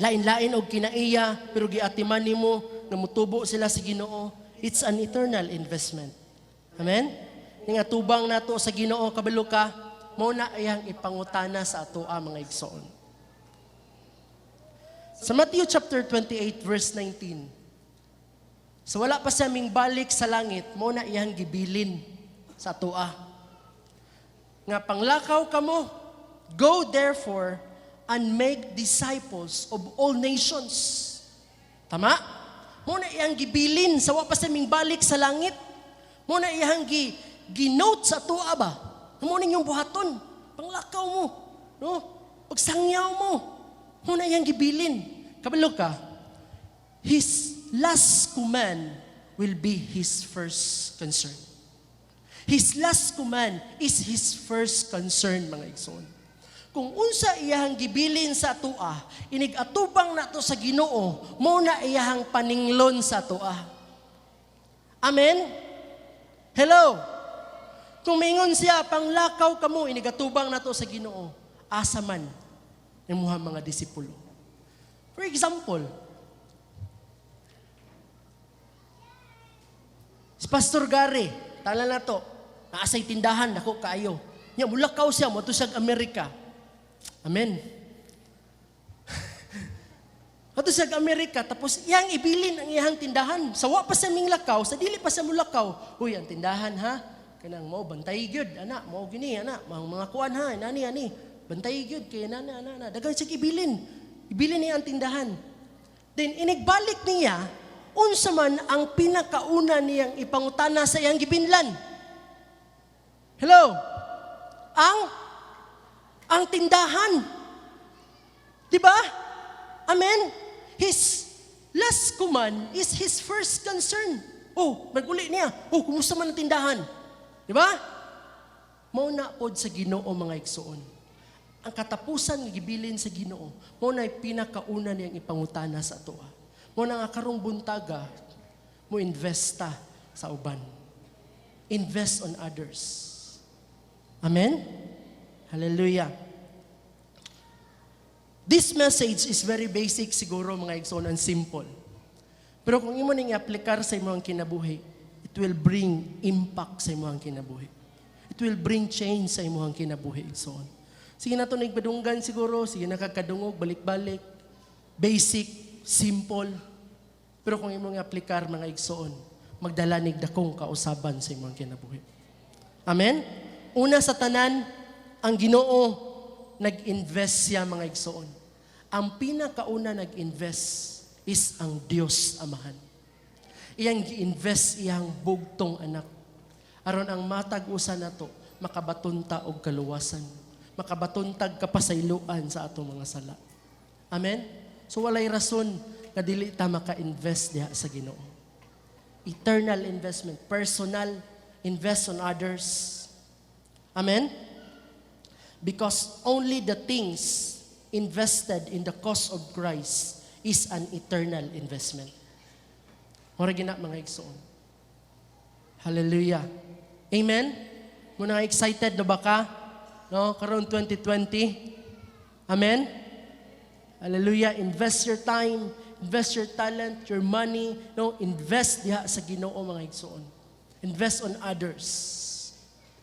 Lain-lain og kinaiya pero giatiman nimo nga mutubo sila sa Ginoo. It's an eternal investment. Amen? Nga tubang nato sa Ginoo, kabalo ka, mao na iyang ipangutana sa atoa, mga igsoon. Sa Matthew chapter 28 verse 19. So wala pa siya balik sa langit, mao na iyang gibilin sa atoa. Nga panglakaw kamo, "Go therefore and make disciples of all nations." Tama? Mao na iyang gibilin sa wa pa siya balik sa langit. Mao na iyang gi-note sa atoa ba? Mao ninyong buhaton. Panglakaw mo. No? Pagsangyaw mo. Mao na iyang gibilin. Kabalo ka, his last command will be his first concern. His last command is his first concern, mga igsoon. Kung unsa iyahang gibilin sa atoa, inig atubang nato sa Ginoo, mao na iyahang paninglon sa atoa. Amen? Hello? Kung mingon siya, "Panglakaw kamo," inig atubang nato sa Ginoo, asa man imuha mga disipulo? For example, Si Pastor Gary, tala na to, naa siya'y tindahan, dako kaayo. Nya mulakaw siya, moadto siya Amerika. Amen. Adto siya Amerika, tapos iyang ibilin ang iyang tindahan. Sa wa pa siya minglakaw, sa dili pa siya mulakaw, "Uy, ang tindahan ha, kanang mo, bantay gyud, ana, mao gini, ana, mga kuan ha, nani, ani, bantay gyud, kay nana, ana, ana." Dagan siya ibilin. Ibilin niya ang tindahan. Then, inigbalik niya, unsa man ang pinakauna niyang ipangutana sa iyang gibinlan? Hello? Ang tindahan. Di ba? Amen? His last command is his first concern. Oh, naguli niya. "Oh, kumusta man ang tindahan?" Di ba? Mao na pod sa Ginoo, mga igsoon. Ang katapusan nga gibilin sa Ginoo, mao na pinakauna niyang ipangutana sa atoa. Mao na nga karong buntaga, mo investa sa uban. Invest on others. Amen? Hallelujah. This message is very basic siguro, mga igsoon, and simple. Pero kung imo ning i-aplikar sa imong kinabuhi, it will bring impact sa imong kinabuhi. It will bring change sa imong kinabuhi, igsoon. Sige na to nagpadunggan siguro, sige na kagkadungog, balik-balik. Basic, simple. Pero kung imong i-aplikar, mga igsoon, magdala nig dakong kausaban sa imong kinabuhi. Amen? Una sa tanan, ang Ginoo nag-invest siya, mga igsoon. Ang pinakauna nag-invest is ang Dios Amahan. Iyang gi-invest iyang bugtong anak. Aron ang matag usa nato makabaton ta og kaluwasan. Makabaton tag kapasayloan sa atong mga sala. Amen? So walay rason nga dili ta maka-invest diha sa Ginoo. Eternal investment, personal, invest on others. Amen? Because only the things invested in the cause of Christ is an eternal investment. Mura gina, mga igsoon. Hallelujah. Amen? Muna excited na ba ka? No, karon 2020. Amen? Hallelujah. Invest your time, invest your talent, your money. No, invest diha sa Ginoo, mga igsoon. Invest on others.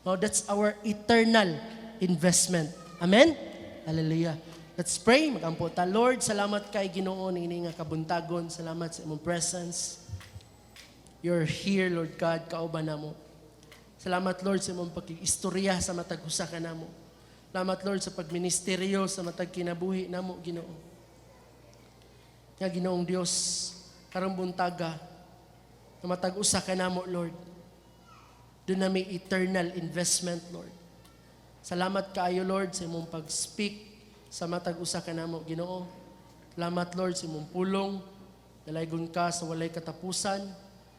No, that's our eternal investment. Amen? Hallelujah. Let's pray. Magampo ta. Lord, salamat kay Ginoo ini nga kabuntagon. Salamat sa imong presence. You're here, Lord God, kauban namo. Salamat, Lord, sa imong pag-istorya sa matag usa ka namo. Salamat, Lord, sa pagministeryo sa matag kinabuhi namo, Ginoo. Nga Ginoong Dios, karong buntaga, sa matag usa ka namo, Lord, duna may eternal investment, Lord. Salamat kaayo, Lord, sa imong pag-speak sa matag usa ka namo, Ginoo. Salamat, Lord, sa imong pulong. Dalaygon ka sa walay katapusan.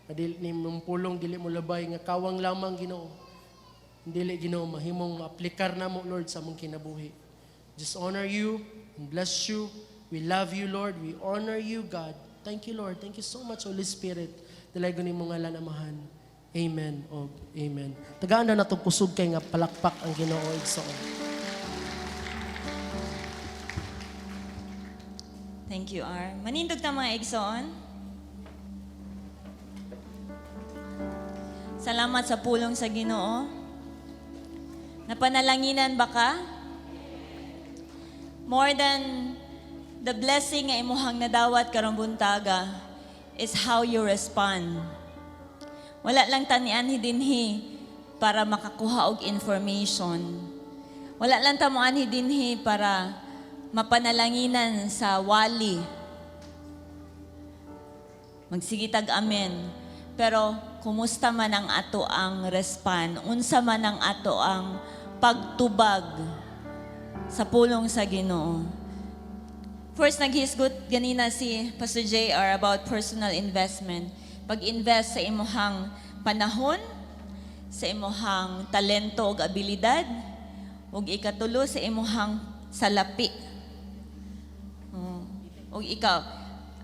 Na dili ni imong pulong dili mo labay nga kawang lamang, Ginoo. Dili, Ginoo, mahimong maaplikar namo, Lord, sa among kinabuhi. Just honor you and bless you. We love you, Lord. We honor you, God. Thank you, Lord. Thank you so much, Holy Spirit. Dalaygon nimo ngalan, Amahan. Amen o amen. Tagaan na natong kusog kay nga palakpak ang Ginoo, igsoon. Thank you, R. Manindog ta, mga igsoon. Salamat sa pulong sa Ginoo. Napanalanginan ba ka? More than the blessing nga imuhang nadawat karong buntaga is how you respond. Wala lang ta nianhi dinhi para makakuha og information. Wala lang ta moanhi dinhi para mapanalanginan sa wali. Magsige tag amen. Pero kumusta man ang ato ang respond? Unsa man ang ato ang pagtubag sa pulong sa Ginoo? First, naghisgot ganina si Pastor JR about personal investment. Pag-invest sa imuhang panahon, sa imuhang talento ug abilidad, ug ikatulo, sa imuhang salapi. Oh. Ug ikaw,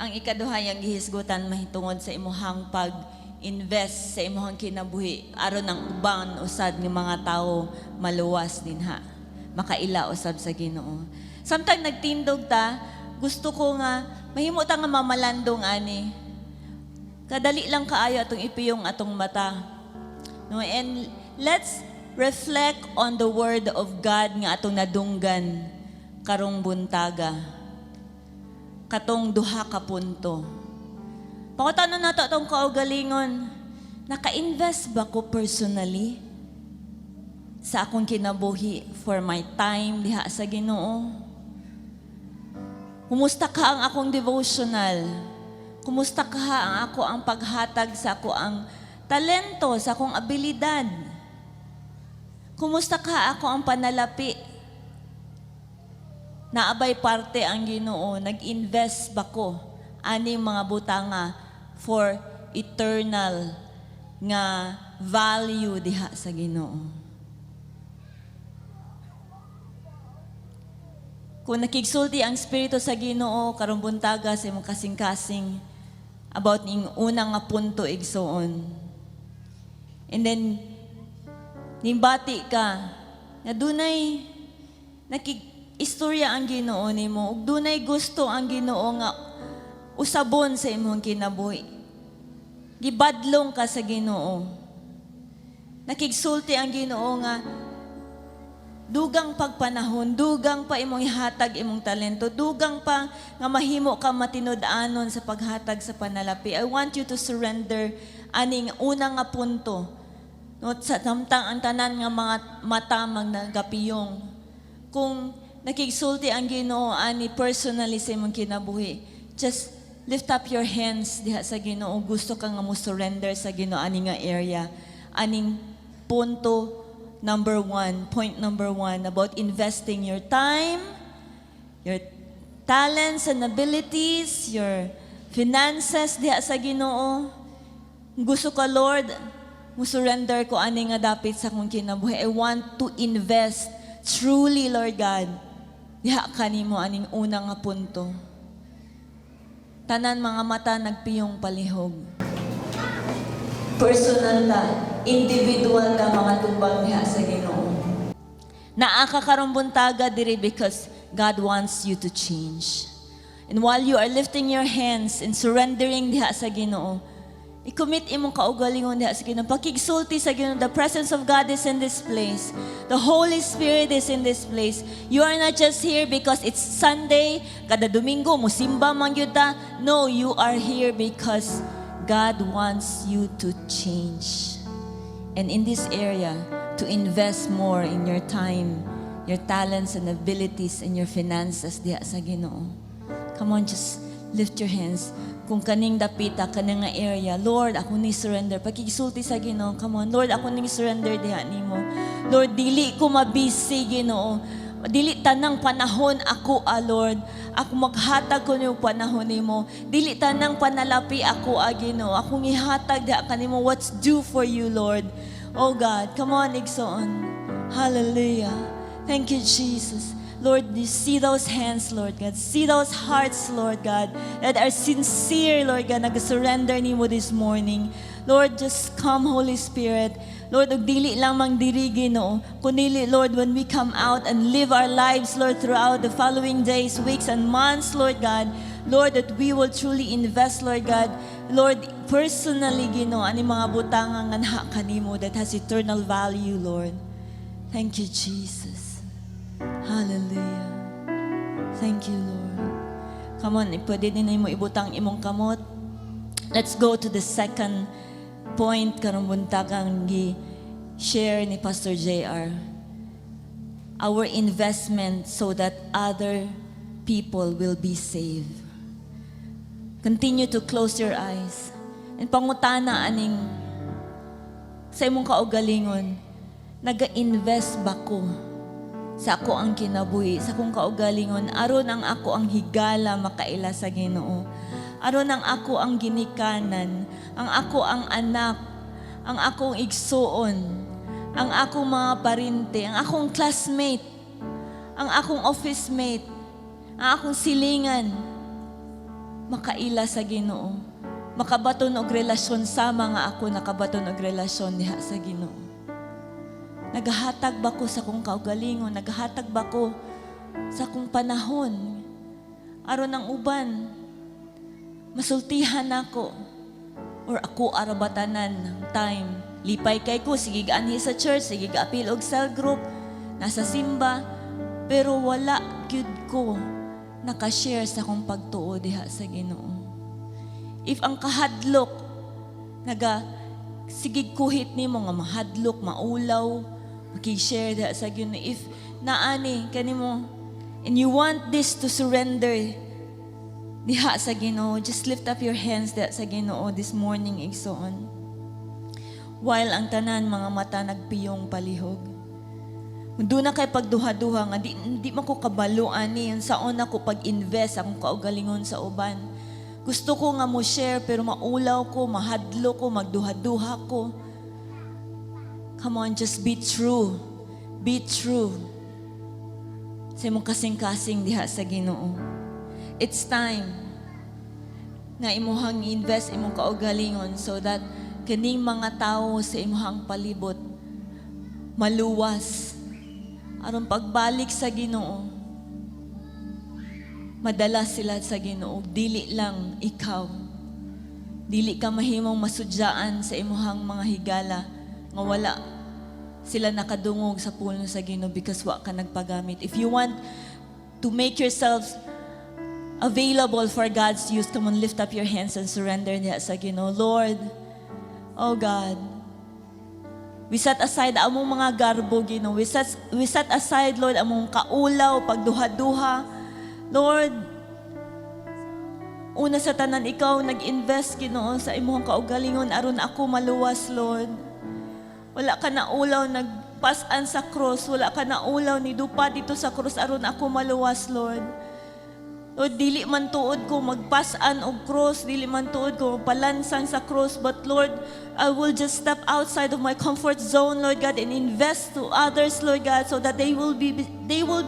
ang ikaduha yang gihisgutan mahitungod sa imuhang pag-invest sa imuhang kinabuhi aron ang uban usad nga mga tawo maluwas dinha. Makaila usab sa Ginoo. Samtang nagtindog ta, gusto ko nga mahimo ta nga mamalandong ani. Kadali lang kaayo atong ipiyong atong mata. No, and let's reflect on the word of God nga atong nadunggan karong buntaga. Katong duha ka punto. Pangutana nato atong kaugalingon, naka-invest ba ko personally sa akong kinabuhi for my time diha sa Ginoo? Kumusta ka ang akong devotional? Kumusta ka ang ako ang paghatag sa ako ang talento, sa akong abilidad? Kumusta ka ako ang panalapi? Naa bay parte ang Ginoo, nag-invest ba ko aning mga butanga for eternal nga value diha sa Ginoo? Kung nakigsulti ang Espiritu sa Ginoo karong buntaga sa imong kasing-kasing about ning unang nga punto, igsoon. And then nimbati ka nga dunay nakig istorya ang Ginoo nimo ug dunay gusto ang Ginoo nga usabon sa imong kinabuhi. Gibadlong ka sa Ginoo. Nakigsulti ang Ginoo nga dugang pagpanahon, dugang pa imong ihatag imong talento, dugang pa nga mahimo ka matinud-anon sa paghatag sa panalapi. I want you to surrender aning unang nga punto. No, sa samtang ang tanan nga mga mata nagapiyong. Kung nakigsulti ang Ginoo ani personally sa imong kinabuhi, just lift up your hands diha sa Ginoo. Gusto ka nga mo surrender sa Ginoo ani nga area, aning punto number one, point number one about investing your time, your talents and abilities, your finances diha sa Ginoo. Gusto ka, Lord, mo surrender ko ani nga dapit sa akong kinabuhi. I want to invest truly, Lord God. Diha kanimo aning unang nga punto. Tanan mga mata nagpiyong palihog. Personal ta, individual ta mga tubang diha sa Ginoo. Naa ka karong buntaga diri because God wants you to change. And while you are lifting your hands and surrendering diha sa Ginoo, i-commit imong kaugalingon diha sa Ginoo. Pakigsulti sa Ginoo, the presence of God is in this place. The Holy Spirit is in this place. You are not just here because it's Sunday, kada Domingo musimba man gyud ta. No, you are here because God wants you to change. And in this area, to invest more in your time, your talents and abilities, and your finances diha sa Ginoo. Come on, just lift your hands. Kung kaning dapita, kaning nga area, Lord, ako ni surrender. Pakigsulti sa Ginoo, come on. Lord, ako ni surrender diha nimo. Lord, dili ko mabisi, Ginoo. Dili tanang panahon ako, ah, Lord. Ako maghatag ko nimo panahon nimo. Dili tanang panalapi ako, ah, Ginoo. Akong ihatag diha kanimo what's due for you, Lord. Oh God, come on, igsoon. Hallelujah. Thank you, Jesus. Lord, you see those hands, Lord God. See those hearts, Lord God, that are sincere, Lord God, nag-surrender nimo this morning. Lord, just come, Holy Spirit. Lord, ug dili lang mang diri, Ginoo, kundi, Lord, when we come out and live our lives, Lord, throughout the following days, weeks, and months, Lord God, Lord, that we will truly invest, Lord God, Lord, personally, Ginoo, ani mga butanga nga naa kanimo that has eternal value, Lord. Thank you, Jesus. Hallelujah. Thank you, Lord. Come on, pwede din mo ibutang imong kamot. Let's go to the second point karong buntagang gi share ni Pastor JR. Our investment so that other people will be saved. Continue to close your eyes. And pangutana aning sa imong kaugalingon, naga-invest ba ko sa ako ang kinabuhi, sa akong kaugalingon, aron ang ako ang higala makaila sa Ginoo? Aron ang ako ang ginikanan, ang ako ang anak, ang akong igsuon, ang akong mga parente, ang akong classmate, ang akong office mate, ang akong silingan, makaila sa Ginoo. Makabaton og relasyon sama nga ako nakabaton og relasyon diha sa Ginoo. Nagahatag ba ko sa akong kaugalingon? Nagahatag ba ko sa akong panahon? Aron ang uban, masultihan nako. Or ako ara ba tanan time? Lipay kay ko, sige anhi sa church, sige apil og cell group, nasa simba, pero wala gyud ko naka-share sa akong pagtuo diha sa Ginoo. If ang kahadlok naga sige kuhit nimo nga mahadlok, maulaw, makig-share diha sa Ginoo. If naani kanimo and you want this to surrender diha sa Ginoo, just lift up your hands diha sa Ginoo this morning, igsoon. While ang tanan mga mata nagpiyong palihog. Doon na kay pagduha-duha nga di man ko kabalo ani saon ako pag-invest akong kaugalingon sa uban. Gusto ko nga mo share pero maulaw ko, mahadlo ko, magduha-duha ko. Come on, just be true. Be true sa imong kasing-kasing diha sa Ginoo. It's time nga imuhang invest imong kaugalingon so that kining mga tao sa imuhang palibot maluwas aron pagbalik sa Ginoo, madala sila sa Ginoo. Dili lang ikaw, dili ka mahimong masudyaan sa imuhang mga higala nga wala sila nakadungog sa pulong sa Ginoo because wa ka nagpagamit. If you want to make yourselves available for God's use, come on, lift up your hands and surrender niya sa Ginoo. Lord, oh God, we set aside among mga garbo, Ginoo. We set aside, Lord, among kaulaw, pagduha-duha. Lord, una sa tanan, ikaw nag-invest, Ginoo, sa imong kaugalingon aron ako maluwas, Lord. Wala ka na ulaw nagpasan sa cross. Wala ka na ulaw ni dupa dito sa cross aron ako maluwas, Lord. Lord, dili man tuod ko magpasan og cross, dili man tuod ko palansang sa cross, but Lord, I will just step outside of my comfort zone, Lord God, and invest to others, Lord God, so that they will be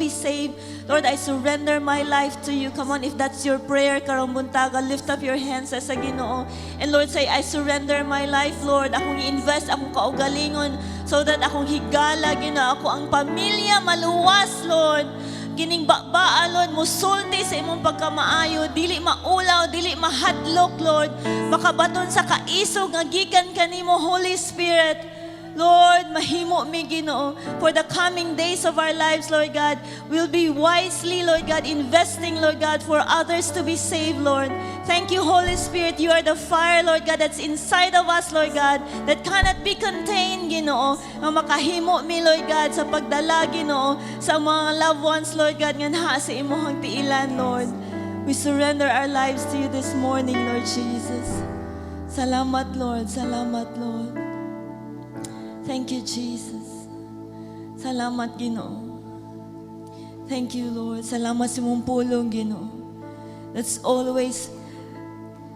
saved. Lord, I surrender my life to you. Come on, if that's your prayer, karong buntaga, lift up your hands sa Ginoo. And Lord, say, "I surrender my life, Lord. Akong i-invest akong kaugalingon so that akong higala, Ginoo, ako ang pamilya maluwas, Lord. Kining baba, Lord, musulti sa imong pagkamaayo, dili maulaw, dili mahadlok, Lord. Makabaton sa kaisog nga gikan kanimo, Holy Spirit. Lord, mahimo mi, Ginoo, for the coming days of our lives, Lord God, we'll be wisely, Lord God, investing, Lord God, for others to be saved, Lord. Thank you, Holy Spirit. You are the fire, Lord God, that's inside of us, Lord God, that cannot be contained, Ginoo. Nga makahimo mi, Lord God, sa pagdala, Ginoo, sa mga loved ones, Lord God, nga naa sa imong tiilan, Lord. We surrender our lives to you this morning, Lord Jesus. Salamat, Lord. Salamat, Lord. Thank you, Jesus. Salamat, Ginoo. Thank you, Lord. Salamat sa imong pulong, Ginoo. That's always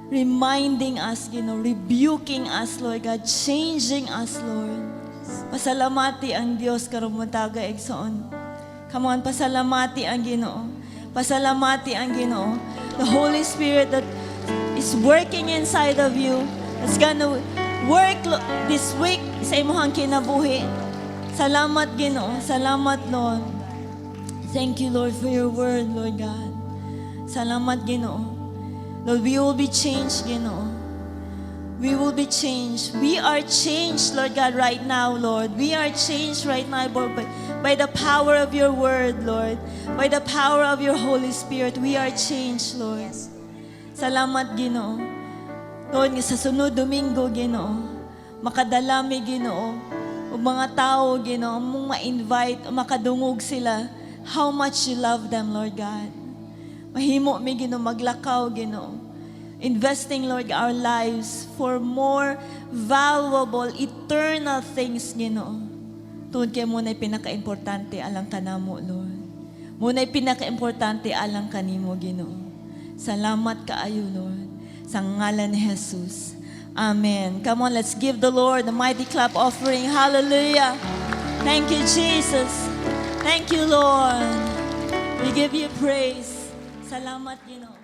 reminding us, Ginoo, rebuking us, Lord God, changing us, Lord. Pasalamati ang Dios karong buntaga, igsoon. Come on, pasalamati ang Ginoo. Pasalamati ang Ginoo. The Holy Spirit that is working inside of you, that's gonna work this week sa imong kinabuhi. Salamat, Ginoo. Salamat, Lord. Thank you, Lord, for your word, Lord God. Salamat, Ginoo. Lord, we will be changed, Ginoo. We will be changed. We are changed, Lord God, right now, Lord. We are changed right now, Lord, by the power of your word, Lord. By the power of your Holy Spirit, we are changed, Lord. Salamat, Ginoo. Lord, nga sa sunod Domingo, Ginoo, makadala mi, Ginoo, ug mga tao, Ginoo, mong ma-invite, makadungog sila, how much you love them, Lord God. Mahimo mi, Ginoo, maglakaw, Ginoo. Investing, Lord, our lives for more valuable, eternal things, Ginoo. Tungod kay mao na'y pinaka-importante alang kanamo, Lord. Mao na'y pinaka-importante alang kanimo, Ginoo. Salamat kaayo, Lord. Sa ngalan ni Jesus. Amen. Come on, let's give the Lord a mighty clap offering. Hallelujah. Thank you, Jesus. Thank you, Lord. We give you praise. Salamat, Ginoo.